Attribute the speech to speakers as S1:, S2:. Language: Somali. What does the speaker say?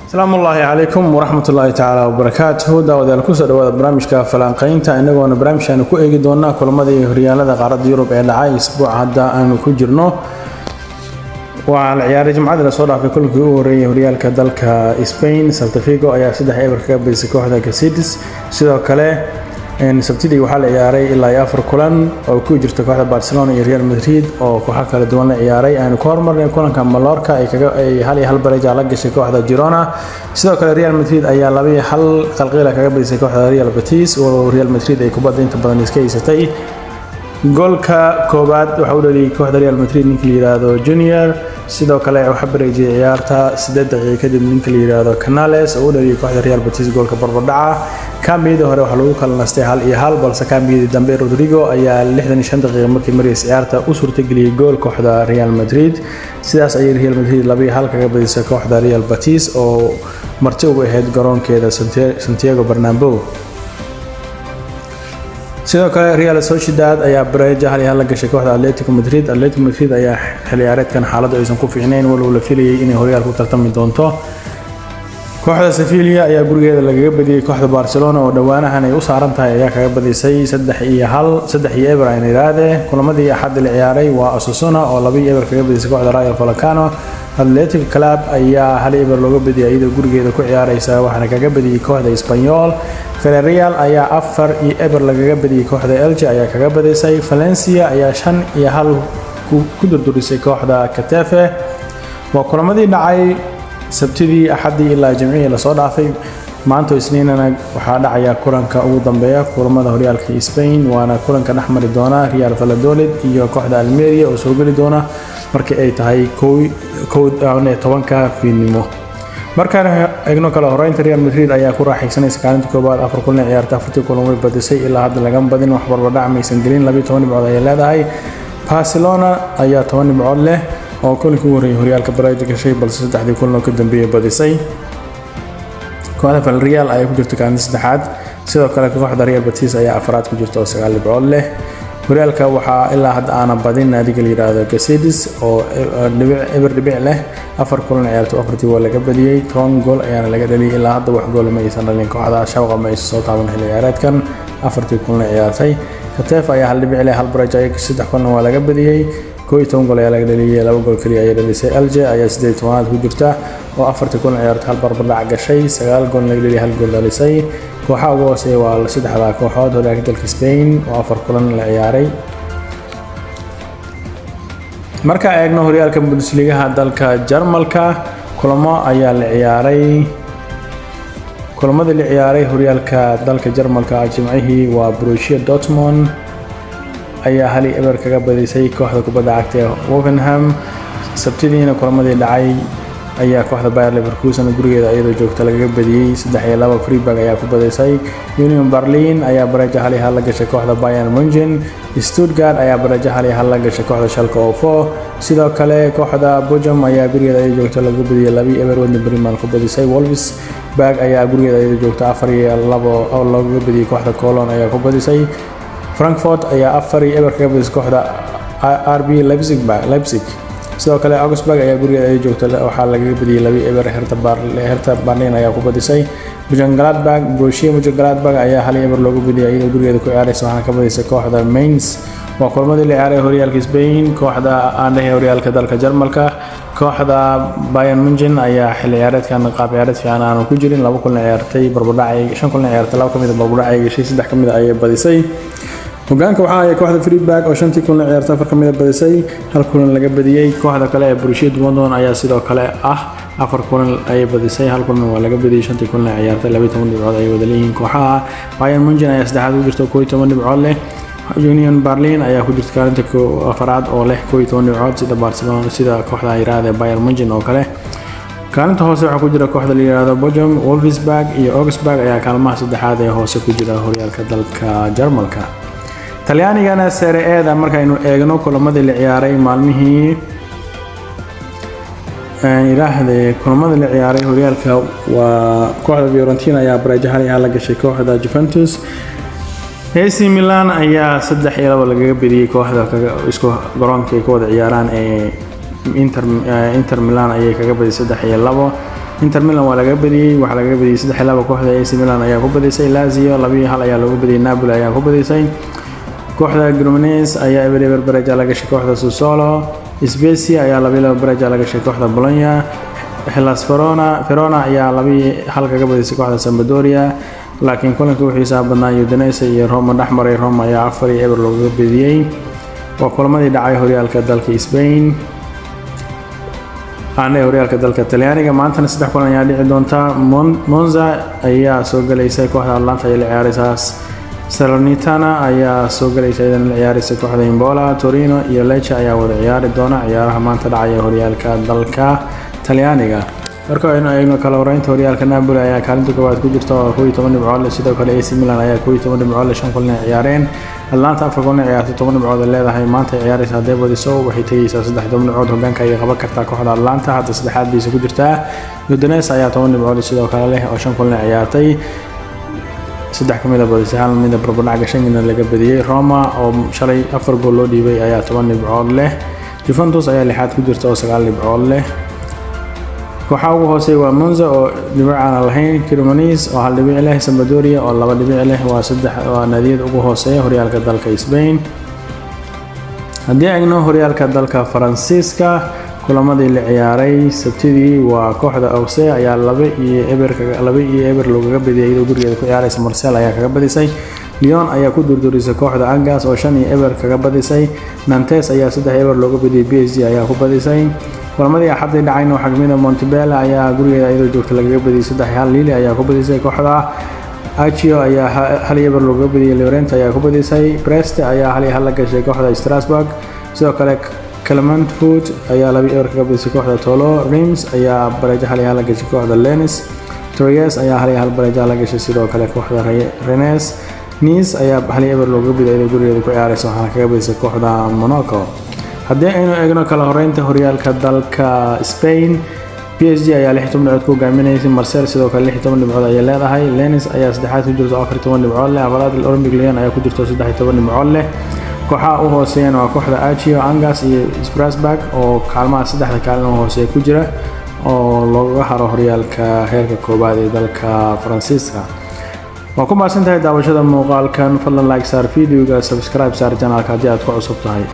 S1: Asalaamu ullaahi calaykum waraxmat ullaahi tacaala wabarakaatuhu. Daawadayaal, kusoo dhawaada barnaamijka falanqaynta, inagoona barnaamijkaanu ku eegi doonaa kulamadii horyaalada qaaradda Yurub ee dhacay isbuuca hadda aanu ku jirno. Waxaa la ciyaaray Jimcadii lasoo dhaafay kulankii u horeeyay horyaalka dalka Spain. Celta Vigo ayaa 3-0 kaga badisay kooxda Cadiz. Sidoo kale Sabtidii waxaa la ciyaaray ilaa iyo afar kulan oo ku jirta kooxda Barcelona iyo Real Madrid oo kooxo kala duwan la ciyaaray. Aynu ku hormarnay kulanka Mallorca ay 1-1 bareja la gashay kooxda Girona. Sidoo kale Real Madrid ayaa 2-1 qalqiila kaga badisay kooxda Real Betis, oo Real Madrid ay kubadda inta badan iska haysatay. Goolka koowaad waxaa u dhaliyay kooxda Real Madrid ninka la yiraahdo Junior. Sidoo kale waxaa bareejiyay ciyaarta 8 daqiiqo kadib ninka la yiraahdo Canales oo u dhaliyay kooxda Real Betis goolka barbardhaca. Kaambiyadii hore waxaa lagu kala nastay 1-1, balse kaambiyadii dambe Rodrigo ayaa 65 daqiiqo markii maraysa ciyaarta u suurtageliyey gool kooxda Real Madrid. Sidaas ayay Real Madrid 2-1 kaga badisay kooxda Real Betis oo marti ugu ahayd garoonkeeda Santiago Bernabeu. Sidoo kale Real Sociedad ayaa bareeja 1-1 la gashay kooxda Atletico Madrid. Atletico Madrid ayaa xilli ciyaareedkan xaaladdu aysan ku fiicnayn, walow la filayay inay horyaalka u tartami doonto. Kooxda Sevilla ayaa gurigeeda lagaga badiyey. Kooxda Barcelona oo dhowaanahan ay u saaran tahay ayaa kaga badisay 3-1, 3-0 ayna yidhaahdee. Kulamadii Axadda la ciyaaray waa Osasuna oo 2-0 kaga badisay kooxda Rayo Vallecano. Athletic Club ayaa 1-0 looga badiyay iyadoo gurigeeda ku ciyaareysa, waxaana kaga badiyey kooxda Espanyol. Villarreal ayaa 4-0 lagaga badiyey, kooxda Elche ayaa kaga badisay. Valencia ayaa 5-1 ku durdurisay kooxda Getafe. Waa kulamadii dhacay Sabtidii, Axaddii ilaa Jimcihii lasoo dhaafay. Maanta Isniinana waxaa dhacaya kulanka ugu dambeeya kulamada horyaalka Spain, waana kulanka dhexmari doona Real Valladolid iyo kooxda Almeria oo soo geli doona markii ay tahay 11-ka fiidnimo. Markaan eegno kala horeynta, Real Madrid ayaa ku raaxaysanaysa kaalinta koowaad. Afar kulan ciyaarta, afartii kulan way badisay. Ilaa hadda lagama badin, wax barbardhac maysan gelin. 12 dhibcood ayay leedahay. Barcelona ayaa 10 dhibcood leh oo kulankii ugu horreeyay horyaalka bareejo gashay, balse saddexdii kulan oo ka dambeeyay badisay. Kooxda Villarreal ayaa ku jirta kaalinta saddexaad. Sidoo kale kooxda Real Betis ayaa afraad ku jirta oo 9 dhibcood leh. Horyaalka waxaa ilaa hadda aana badin naadiga la yiraahdo Cadiz oo dhibic eber dhibic leh. Afar kulan ciyaarto, afartii waa laga badiyey, 10 gool ayaana laga dhaliyay. Ilaa hadda wax gool ma aysan dhalin kooxda, shabaqa ma aysan soo taaban xilli ciyaareedkan afartii kulan ciyaartay. Getafe ayaa hal dhibic leh, hal bareej ay, saddex kulan waa laga badiyey, 11 gool ayaa laga dhaliyay, laba gool kaliya ayay dhalisay. Elche ayaa 18aad ku jirta oo afartii kulan ciyaartay, hal barbardhac gashay, sagaal gool laga dhaliyay, hal gool dhalisay. Kooxaha ugu hooseeya waa saddexda kooxood horyaalka dalka Spain oo afar kulan la ciyaaray. Marka eegno horyaalka Bundesligaha dalka Jarmalka, kulamo ayaa la ciyaaray. Kulamadii la ciyaaray horyaalka dalka Jarmalka Jimcihii waa Borussia Dortmund ayaa 1-0 kaga badisay kooxda kubadda cagta ee Hoffenheim. Sabtidiina kulamadii dhacay ayaa kooxda Bayer Leverkusen gurigeeda iyadoo joogta lagaga badiyey 3-2, Freiburg ayaa ku badisay. Union Berlin ayaa bareejo 1-1 la gashay kooxda Bayern Munchen. Stuttgart ayaa bareejo 1-1 la gashay kooxda Schalke 04. Sidoo kale kooxda Bochum ayaa gurigeeda iyadoo joogta laga badiyey 2-0, Werder Bremen ku badisay. Wolfsburg ayaa gurigeeda iyadoo joogta 4-2 oo looga badiyey, kooxda Cologne ayaa ku badisay. Frankfurt ayaa 4-0 kaga badisay kooxda RB Leipzig. Sidoo kale Augsburg ayaa gurigeeda ay joogta waxaa lagaga badiyey 2-0, Hertha Berlin ayaa ku badisay. Mönchengladbach, Borussia Mönchengladbach ayaa 1-0 looga badiyay iyadoo gurigeeda ku ciyaaraysa, waxaana ka badisay kooxda Mainz. Waa kulamadii la ciyaaray horyaalka Spain, kooxda aan dhahay horyaalka dalka Jarmalka. Kooxda Bayern Munchen ayaa xilli ciyaareedkan qaab ciyaareed fiican aanu ku jirin. Laba kulan ciyaartay, barbardhac, shan kulan ciyaartay, laba kamid a barbardhac ay gashay, saddex kamid a ayay badisay. Hogaanka waxaa haya kooxda Freiburg oo shantii kulan ciyaartay, afar kamid a badisay, hal kulan laga badiyey. Kooxda kale ee Borussia Dortmund ayaa sidoo kale ah, afar kulan ayay badisay, hal kulan waa laga badiyey, shantii kulan ay ciyaartay 12 dhibcood ayay wada leeyihiin kooxaha. Bayern Munchen ayaa saddexaad ku jirta, 11 dhibcood leh. Union Berlin ayaa ku jirta kaalinta afaraad oo leh 11 dhibcood, sida Barcelona, sida kooxda yiraahda Bayern Munchen oo kale. Kaalinta hoose waxaa ku jira kooxda la yiraahdo Bochum. Wolfsburg iyo Augsburg ayaa kaalmaha saddexaad ee hoose ku jira horyaalka dalka Jarmalka. Talyaanigana Serie A-da markaynu eegno, kulamadii la ciyaaray maalmihii yiraahde, kulamadii la ciyaaray horyaalka waa kooxda Fiorentina ayaa bareejo 1-1 la gashay kooxda Juventus. AC Milan ayaa 3-2 lagaga badiyey kooxda isku garoonka ay ku wada ciyaaraan ee Inter Milan ayay kaga badiyay 3-2. Inter Milan waa laga badiyey, waxaa lagaga badiyey 3-2. Kooxda AC Milan ayaa ku badisay. Lazio 2-1 ayaa looga badiyey, Napoli ayaa ku badisay. Kooxda Cremonese ayaa 0-0 bareja la gashay kooxda Sassuolo. Spezia ayaa 2-2 bareja la gashay kooxda Bologna. Hellas Verona ayaa 2-1 kaga badisay kooxda Sampdoria. Laakiin kulanka u xiisaha badnaa, Udinese iyo Roma dhexmaray, Roma ayaa 4-0 loogaga badiyey. Waa kulamadii dhacay horyaalka dalka Spain aana horyaalka dalka Talyaaniga. Maantana saddex kulan ayaa dhici doonta. Monza ayaa soo galaysa kooxda Atalanta ayay la ciyaareysaas. Salernitana ayaa soo galaysa, iyadana la ciyaareysa kooxda Empoli. Torino iyo Lecce ayaa wada ciyaari doona ciyaaraha maanta dhacaya horyaalka dalka Talyaaniga. Marka aynu eegno kala horeynta horyaalka, Napoli ayaa kaalinta koowaad ku jirta oo 11 dhibcood leh. Sidoo kale AC Milan ayaa 11 dhibcood leh, shan kulan ay ciyaareen. Atalanta afar kulan ay ciyaartay, 10 dhibcood ay leedahay. Maanta ay ciyaareysa, hadday badiso waxay tegeysaa 13 dhibcood, hogaanka ayay qaban kartaa. Kooxda Atalanta hadda saddexaad bayse ku jirtaa. Udinese ayaa 10 dhibcood sidoo kale leh oo shan kulan ay ciyaartay, saddex ka mid a badisay, hal mida barbardhac gashay, midna laga badiyey. Roma oo shalay afar gool loo dhiibay ayaa 10 dhibcood leh. Juventus ayaa lixaad ku jirta oo 9 dhibcood leh. Kooxaha ugu hooseeya waa Monza oo dhibic aan lahayn, Cremonese oo hal dhibic leh, Sampdoria oo laba dhibic leh. Waa saddex, waa naadiyada ugu hooseeya horyaalka dalka Spain. Haddii eegno horyaalka dalka Faransiiska, kulamadii la ciyaaray Sabtidii waa kooxda Auxerre ayaa 2-0, 2-0 loogaga badiyay iyadoo gurigeeda ku ciyaaraysa. Marseille ayaa kaga badisay. Lyon ayaa ku durdurisay kooxda Angers oo 5-0 kaga badisay. Nantes ayaa 3-0 looga badiyay, PSG ayaa ku badisay. Kulamadii Axadii dhacayna waxaa kamid ah Montpellier ayaa gurigeeda iyadoo joogta lagaga badiyay 3-1, Lille ayaa ku badisay. Kooxda Ajaccio ayaa 1-0 looga badiyay, Lorient ayaa ku badisay. Brest ayaa 1-1 la gashay kooxda Strasbourg. Sidoo kale Clermont Foot ayaa 2-0 kaga badisay kooxda Toulon. Reims ayaa bareejo 1-1 la gashay kooxda Lens. Troyes ayaa 1-1 bareejo la gashay sidoo kale kooxda Rennes. Nice ayaa 1-0 looga badiyay iyadoo gurigeeda ku ciyaaraysa, waxaana kaga badisay kooxda Monaco. Haddii aynu eegno kala horeynta horyaalka dalka Spain, PSG ayaa 16 dhibcood ku hogaaminaysay. Marseille sidoo kale 16 dhibcood ayay leedahay. Lens ayaa saddexaad ku jirta oo 14 dhibcood leh. Afraad Olympique Lyon ayaa ku jirta oo 13 dhibcood leh. Kooxaha u hooseeyana waa kooxda Ajaccio, Angers iyo Strasbourg oo kaalmaha saddexda kaalin u hooseeya ku jira oo loogaga haro horyaalka heerka koowaad ee dalka Faransiiska. Waa ku mahadsan tahay daawashada muuqaalkan. Fadlan like saar videoga, subscribe saar channelka haddii aad ku cusub tahay.